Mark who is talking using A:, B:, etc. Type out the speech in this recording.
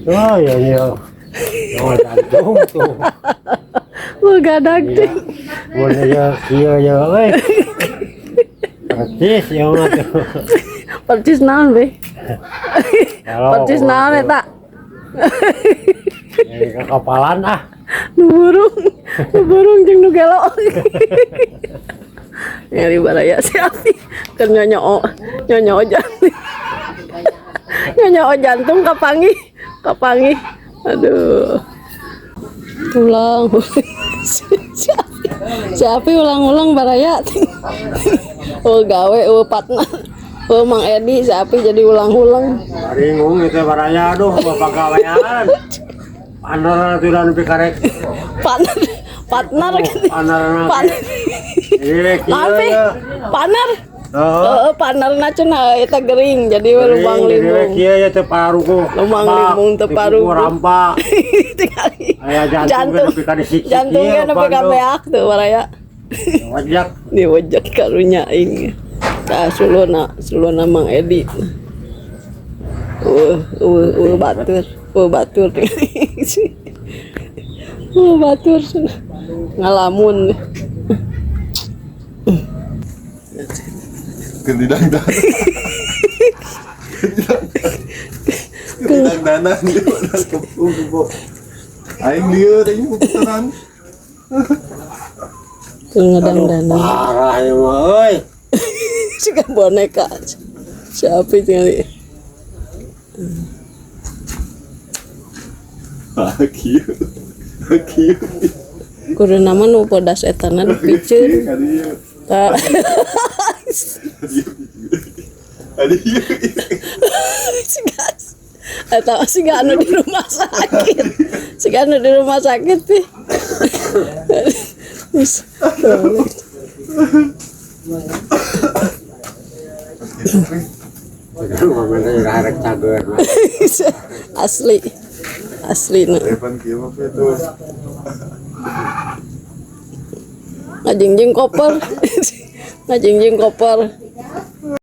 A: Oh iya iya. Oh jantung tuh.
B: Wah gadag teh.
A: Mun ya kieu ya euy. Percis ya mah tuh.
B: Percis naon be? Percis naon eta?
A: Ini kekapalan ah.
B: Nu burung jeung nu gelo. Nyari baraya si Api keur nyonyo nyonyo jantung. Nyonyo jantung kapanggih, kapanggih. Aduh. Ulang. Si Api ulang-ulang baraya. Oh gawe, oh partner. Oh Mang Edi si Api jadi ulang-ulang.
A: Bingung itu baraya aduh bapak gawean. Paner tuh nepi karek.
B: Partner, partner gitu.
A: Paner.
B: Partner.
A: Iya kieu
B: Api,
A: ya.
B: partner.
A: Heeh.
B: Heeh, partnerna cenah eta gering jadi we lubang limbung.
A: Kieu ya teu paruguh.
B: Lubang limbung teu paruguh.
A: Rampa.
B: Tingali.
A: Aya jantung ge nepi ka disik-sik
B: Jantung ge
A: ieu,
B: nepi ka
A: Pandu.
B: beak tuh baraya.
A: Wajak.
B: Diwejek karunya aing. Tah suluna, suluna Mang Edi. Batur, batur. Batur cenah. Ngalamun.
C: Keur didangdan. Keur didangdanan dia udah kepung kepung. Aing lieur aing puteran.
B: Keur ngedangdanan.
A: Parah ya mah euy.
B: Siga boneka. Siapa tingali?
C: Ah kieu. Kieu.
B: Kudu nama nu pedas etana dipiceun.
C: Kadieu.
B: Tah.
C: Kadieu.
B: Siga eta siga anu di rumah sakit. Siga anu di rumah sakit pi. Wis. Asli. Asli nu.
C: Evan kieu mah tuh.
B: Ngajingjing koper. Ngajingjing koper.